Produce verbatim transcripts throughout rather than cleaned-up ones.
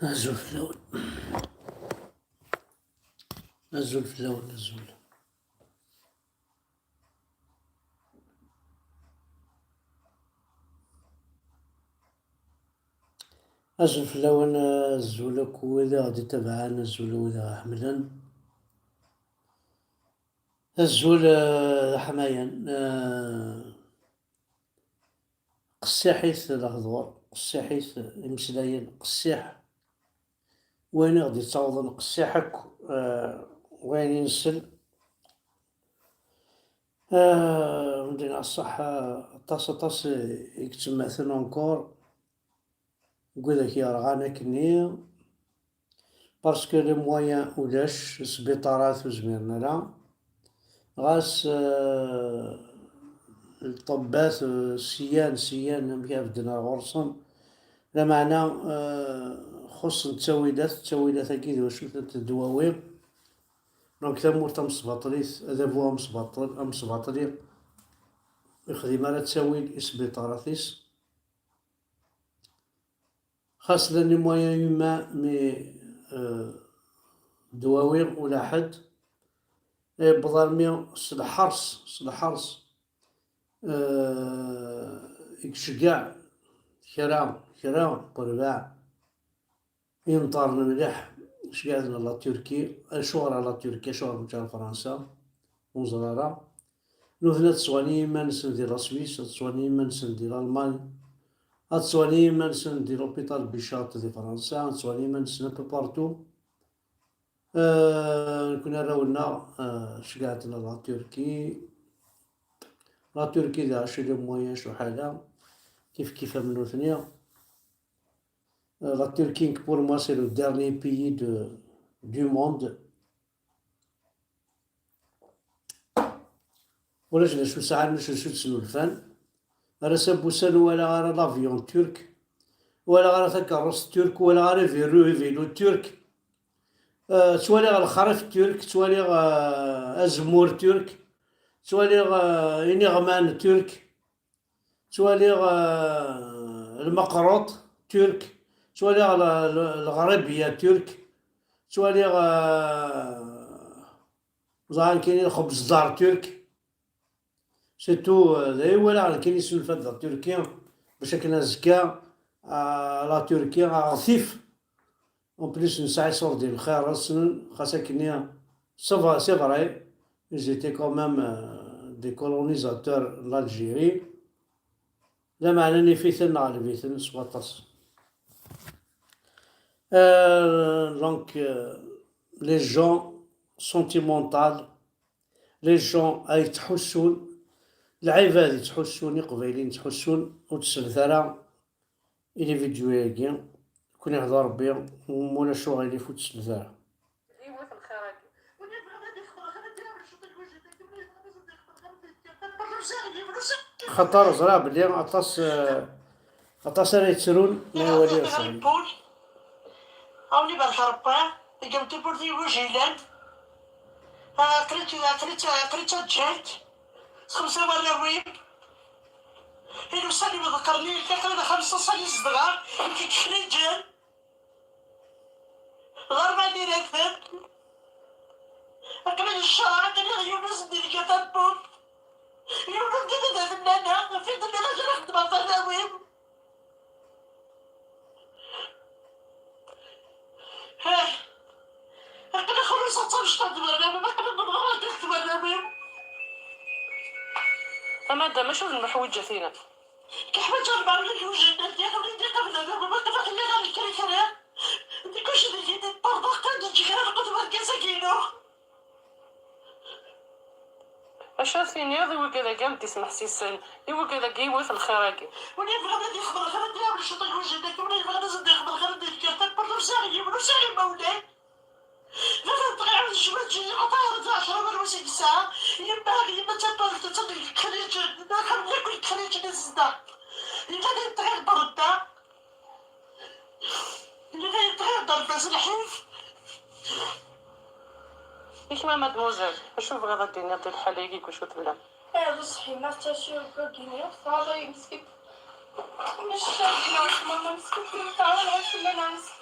Azul fell-awen. Azul fell-awen, azul. Azul fell-awen, azul akk wid i ɣ-d-itabaɛen, azul a wid i ɣ-ḥemmlen. Azul, eh, d aḥmayan. Eh, qessiḥit lehdur, qessiḥit imeslayen, qessiḥ wayen i ɣ-d-yettawḍen, qessiḥ akk, eh, wayen i nsel. Eh, Mdina ṣṣeḥ, eh, aṭas, aṭas i yettemmaten encore. Deg widak yerɣan akkenni, parce que les moyens ulac, sbiṭarat ur zmiren ara. Ɣas, eh, lṭebbat, eh, syan, syan, amek ara bedden ar ɣur-sen. Lameɛna, eh, xuṣṣen ttawilat, ttawilat-agi d wacu-tent, ddwawi. Donc tamurt amesbaṭlit, adabu amesbaṭl-, amesbaṭli, ur yexdim ara ttawil i sbiṭarat-is. Xas llan les moyens humains, mais, euh, ddwawi ula ḥedd. Yewweḍ armi s lḥers, s lḥers, euh, i iceggeɛ kra, kra n werbaɛ inṭerren mliḥ, ceggɛen ɣer la Turquie. Acuɣer ɣer la Turquie? Acuɣer mačči ɣer Fransa? Ur neẓri ara. Nutni ad ttwalin iman-nsen di la Suisse, ad ttwalin iman-nsen di Lalman, ad ttwalin iman-nsen di l'hôpital Bichat di Fransa, ad ttwalin iman-nsen un peu partout. Euh, nekkni arraw-nneɣ, euh, ceggɛen-ten ɣer la Turquie. La Turquie d acu les moyens, acu ḥala, kif kif am nutni. Euh, la Turquie, pour moi, c'est le dernier pays de, du monde. Ulac d acu sɛan, ulac d acu ttnulfan. Ar ass-a n wussan ur walaɣ ara l'avion turc, ur walaɣ ara takeṛṛust turc, ur walaɣ ara vélo, vélo turc. Euh, ttwaliɣ lexrif turc, ttwaliɣ, euh, azemmur turc, ttwaliɣ, euh, iniɣman turc. Ttwaliɣ, euh, lmeqruṭ turc, ttwaliɣ le-, le-, leɣribiya turc, ttwaliɣ, euh, ẓer nekkini lxebzdar turc. C'est tout, euh, d ayen walaɣ nekkini snulfan di Turquie, bac akken azekka, euh, la Turquie, ɣetif. En plus, nesɛa iṣurdiyen xir-nsen, xas akkenni, c'est vrai, c'est vrai, ils étaient quand même, euh, des colonisateurs en Algérie. Lameɛna nif-iten, neɣleb-iten s waṭas. Euh, donc, euh, les gens sentimental, les gens ay ttḥussun, lɛibad yettḥussun, iqbayliyen ttḥussun, ur teslet ara i les vidéos-agi, ken ihder Rebbi, ma ulac uɣilif ur teslet ara. Xaṭer ẓriɣ belli aṭas, eh, aṭas ara yettrun ma iwali ass-agi. Awen ibarek Rebbi, deg tewwurt n Igujilan. Aql-i, aql-i, aql-i d taǧǧalt. Xemsa warraw-im. Ilewsan-iw ḍeqqren-iyi, aql-i d xemsa sani zedɣeɣ deg Iḥriǧen. Ɣer Maliraten. Aql-i ccṛeɛ, aql-i yiwen ur s-d-iga tawwurt. Yiwen ur d-yenna d afennan-a, ɣef i d-nniɣ akken xeddmeɣ fell-awen. Aql-i xulṣeɣ d tamecṭuḥt n warraw-im, aql-i ḍelbeɣ ṛṛeḥma n warraw-im. A madam, acu d lmeḥwiǧa-tina? Keḥwaǧeɣ lmeɛwina n lwejha n Dda Ldiq, win d-iqabel arraw-im, aql-aɣ-iyi-ɣer lkrikra. Di kuc deg-i d-iṭṭerḍeq, ad d-ǧǧeɣ kra n lqut n wergaz-agi-inu. Acu ad tiniḍ i wigad-agi am d-ismeḥsisen, i wigad-agi yiwet lxir-agi? Win yebɣan ad yexdem lxir, ad d-iɛawen ciṭ i lwejha n Dda Ldiq, win yebɣan ad d-yexdem lxir, ad d-yefk tawwurt, ur sɛiɣ yiwen, ur sɛiɣ imawlan. Baba tɣiɛed jwaǧi, aṭaɛer d ɛecra warraw-is i yesɛa. Yemma, yemma d tabarekt, d tadeg xriǧen, d axxam yakk i yexriǧen i tezdeɣ. Yella d ayen tɣiɛed berda. Yella d ayen tɣiɛed berda s lḥif. I kemm a mademoiselle, acu tebɣiḍ ad d-tiniḍ di lḥala-agi deg wacu tellam? Eh, d ṣṣeḥ, ma tcaci deg wagini, tɛaḍ-iyi meskin. Mačči d ayen, mama meskin, tɛaḍ-iyi fell-aneɣ meskin.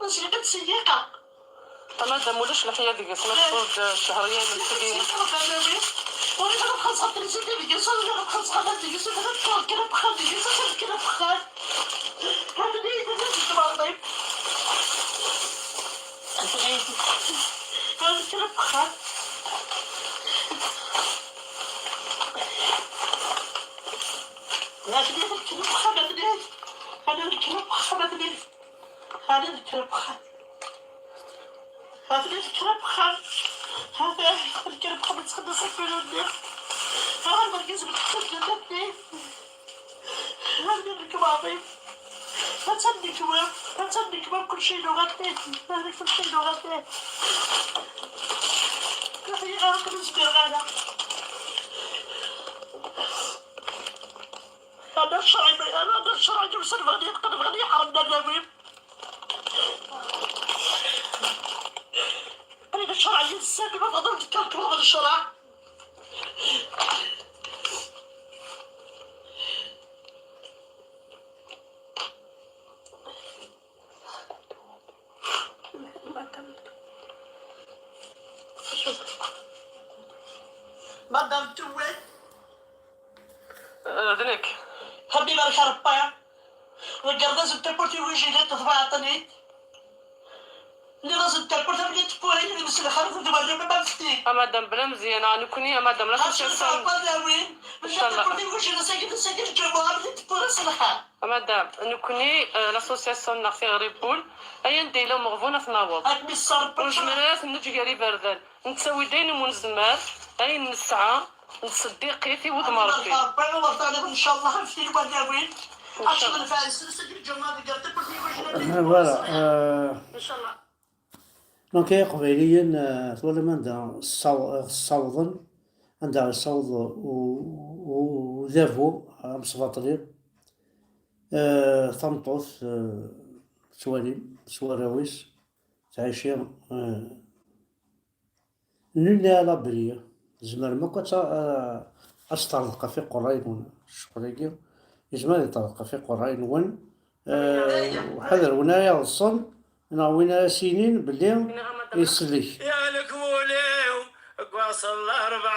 Ur sliɣ ad seyyiqeɣ. Ama d amulac leḥya deg-s, ma teffeɣ-d Cahriya n Mekdi. Ur iɣ ad xelṣeɣ trisiti deg-s, ur iɣ ad xelṣeɣ aman deg-s, ur iɣ ad kra wexxam deg-s, ur iɣ kra wexxam. Hadi d-tmeṛḍi. Hadi kra wexxam. Hadi kra wexxam, hadi. Hadi kra wexxam, hadi. Hadi kra wexxam. Hadi kra wexxam. Hadi kra wexxam, ad txedmeḍ akk ula-nni. Hadi merkez metḥedded. Hadi nekk maḍi. Atan nekk wa. Atan nekk wa, kulci yuɣal. Hadi kulci yuɣal. Aql-i ɣer akken ur zmireɣ ara. Hadi ccṛeɛ, hadi ccṛeɛ, yusef bɣan yeqqen, bɣan yeḥrem d arraw-im. Qrib ccṛeɛ yid-sen, ma tebɣiḍ ad tekkeḍ, tebɣiḍ ccṛeɛ. Madame Touet. Eh, d nekk. Ḥabiba lkarpa. Ḍegger-d-as-d tawwurt i wejjin-nni, tebɛeḍ-ten-id. Nniɣ-as-d tawwurt am yitewwura, yemselxer, d wala ma mfti. A madame, bla Mezyana, nekkni, a madame, la association. Ḥaca tɛebba d awin. Ncallah. Tawwurt i wejjin, asagi, asagi, lǧamuɛ, am yitewwura s lxer. A madame, nekkni, eh, l'association-nneɣ Tiɣri n Wul, ay anda yella umeɣbun ad t-naweḍ. Ad t-nisser. Ur nezmir ara ad t-neǧǧ gar iberdan. Nettawi-d ayen umi nezmer, ayen nesɛa, nettseddiq-it i wudem n Rebbi. Rebbi, ur teɛliḍ, ncallah, ad t-id-wali awin. Ncallah. Ad tmenfɛen s-, s-, deg lǧamuɛ, deg lǧamuɛ. Voilà, euh, ncallah. Donc, ay Iqbayliyen, euh, twalam anda ssaw-, ssawḍen, anda yessaweḍ u-, u-, udabu amesbaṭli, euh, tameṭṭut, euh, tettwalim s warraw-is, tettɛici, euh, Nuna la brière, tzemrem akk ad ta-, a-, ad s-terḍeq ɣef iqerray-nwen. Ccɣel-agi yezmer ad iṭerḍeq ɣef iqerray-nwen. Eh, ḥader win ara iḍsen neɣ win ara s-yinin belli yeslek. Ya lekbul-iw, deg wass n larebɛa,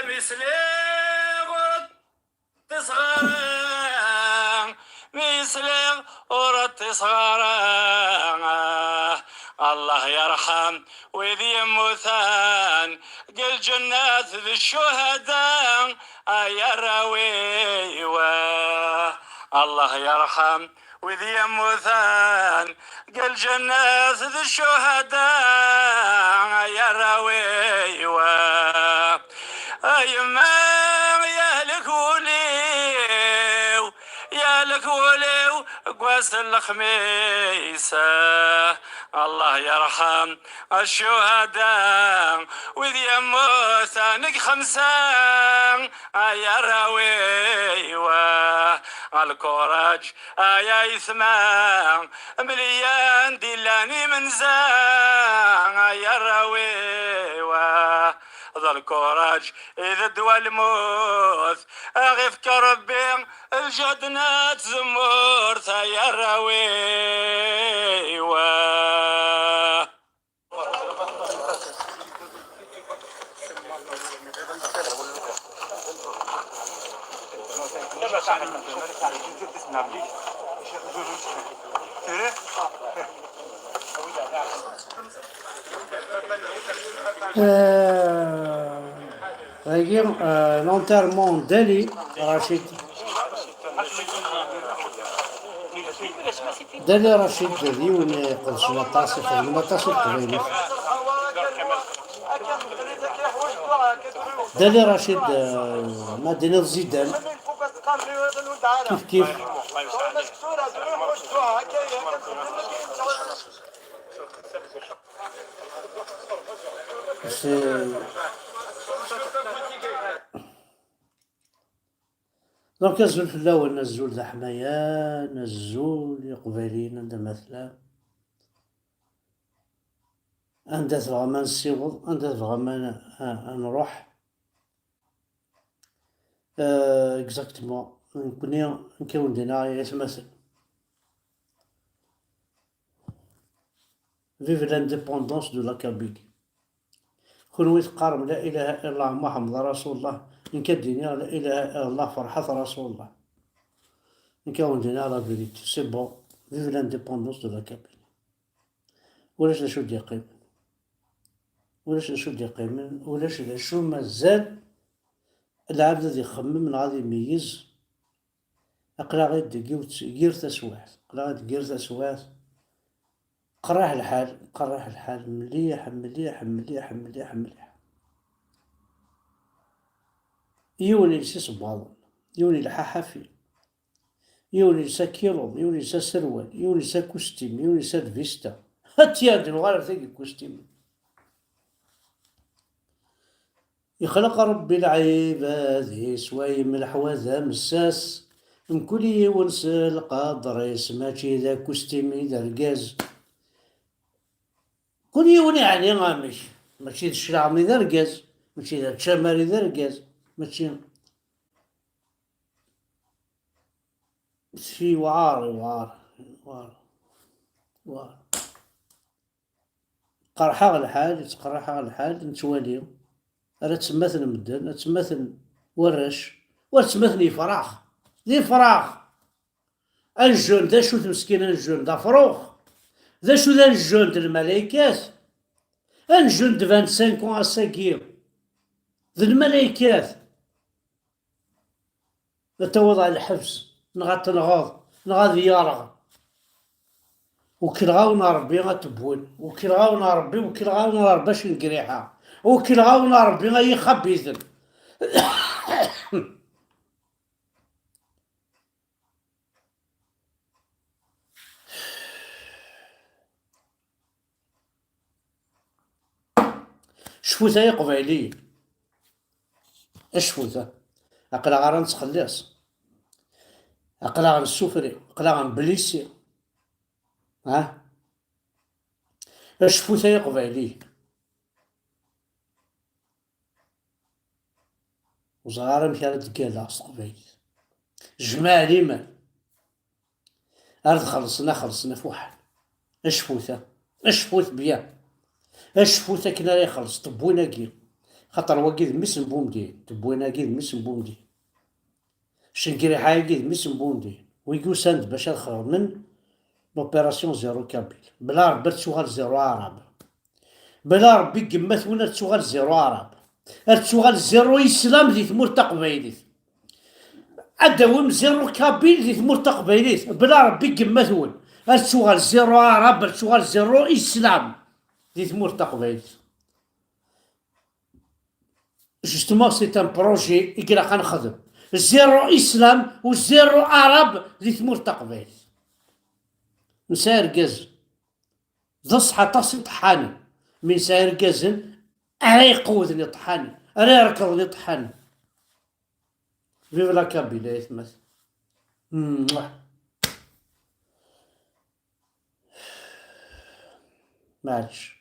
mi sliɣ ur ṭṭiseɣ ara, mi sliɣ ur ṭṭiseɣ ara. Allah yerḥem wid yemmuten deg lǧennat d ccuhada, ay arraw-iw. Allah yerḥem wid yemmuten deg lǧennat d ccuhada, ay arraw-iw. A yemma, ya lekbul-iw, ya lekbul-iw, deg wass n lexmis, Allah yerḥem ccuhada, wid yemmuten deg xemsa, ay arraw-iw. Lkuraǧ, ay aytma, mliyan d-illan imenza, ay arraw-iw. D lkuraǧ i d ddwa lmut, a ɣ-ifk Rebbi lǧehd n tzemmurt, ay arraw-iw. Euh, dagi, euh, l'enterrement d'Ali Rachid. Dali Rachid d yiwen iqedcen aṭas, ixedmen aṭas i teqbaylit. Dali Racid, eh, ma d-tiniḍ Zidane. Kif kif. C'est Donc, azul fell-awen, azul d aḥmayan, azul Iqbayliyen anda ma tellam. Anda tebɣam ad nessiweḍ, anda tebɣam ad, ad, ad nruḥ. Euh, exactement. Nekkni, nekk awen-d-iniɣ ay atmaten. Vive l'indépendance de la Kabylie. Kunwi teqqarem la ilaha illallah Muḥemmed Rasulullah, nekk ad d-iniɣ la ilaha illallah Ferḥat Rasulullah. Nekk ad wen-d-iniɣ la vérité. C'est bon. Vive l'indépendance de la Kabylie. Ulac d acu d-yeqqimen. Ulac d acu d-yeqqimen. Ulac d acu mazal lɛebd ad ixemmem neɣ ad imeyyez. Aql-aɣ-id deg yiwet, yir taswiɛt. Aql-aɣ-id deg yir taswiɛt. Qerriḥ lḥal, qerriḥ lḥal mliḥ, mliḥ, mliḥ, mliḥ, mliḥ. Yiwen yelsa isebbaḍen, yiwen yelḥa ḥafi, yiwen yelsa kiluḍ, yiwen yelsa aserwal, yiwen yelsa akustim, yiwen yelsa lvista. Tiya d nuɣal ar tagi n ikustimen. Ixleq Ṛebbi lɛibad-is, wa yemleḥ wa d amessas, mkul yiwen s lqader-is, mačči d akustim i d argaz. Kul yiwen iɛni amek, mačči d cclaɣem i d argaz, mačči d ččamar i d argaz, mačči si yewɛer, yewɛer, yewɛer, yewɛer. Qerḥeɣ lḥal, yettqerriḥ-aɣ lḥal, nettwali ara ttemmaten medden, ad ttemmaten warrac, war ttemmaten yefrax, d ifrax. Anjun, d acu-t meskin anjun? D afrux. D acu d anjun? D lmalaykat. Anjun de vingt-cinq ans ass-agi d lmalaykat. Ad tawiḍ ɣer lḥebs, neɣ ad tenɣeḍ, neɣ ad yerɣ. Wekleɣ-awen Ṛebbi ad tewwen. Wekleɣ-awen Ṛebbi, wekleɣ-awen Ṛebbi acu n griḥa. Wekleɣ-awen Ṛebbi ay ixabiten. Cfut ay Iqbayliyen. Acfut, ah. Aql-aɣ ara nettxelliṣ. Aql-aɣ nessufri. Aql-aɣ nblisi. Ha? Acfut ay Iqbayliyen. Ur ẓriɣ ara amek ara d-ggaleɣ s teqbaylit. Jmaɛ liman. Ar d xellṣen, a xellṣen afuḥan. Acfut, a. Acfut bya. Acfut akken ara ixelleṣ tewwin-agi. Xaṭer wagi d mmi-s n Bumdin. Tewwin-agi d mmi-s n Bumdin. Cengriḥa-agi d mmi-s n Bumdin. Wigi usan-d bac ad xedmen l'opération zéro kabyle. Bla Rebbi ad tuɣal zéro arabe. Bla Rebbi n yemma-twen ad tuɣal zéro arabe. Ad tuɣal zéro islam di tmurt taqbaylit. Ad d-tawim zéro kabyle di tmurt taqbaylit. Bla Rebbi n yemma-twen ad tuɣal zéro arabe, ad tuɣal zéro islam di tmurt taqbaylit. Justement, c'est un projet i ilaq ad nexdem. Zéro islam u zéro arabe di tmurt taqbaylit. Nesɛa irgazen. D ṣṣeḥ aṭas iṭeḥḥanen, mi nesɛa irgazen ara iqewwden iṭeḥḥanen, ara irekḍen iṭeḥḥanen. Vive la Kabylie, ay atmaten. Mwah. Maɛlic.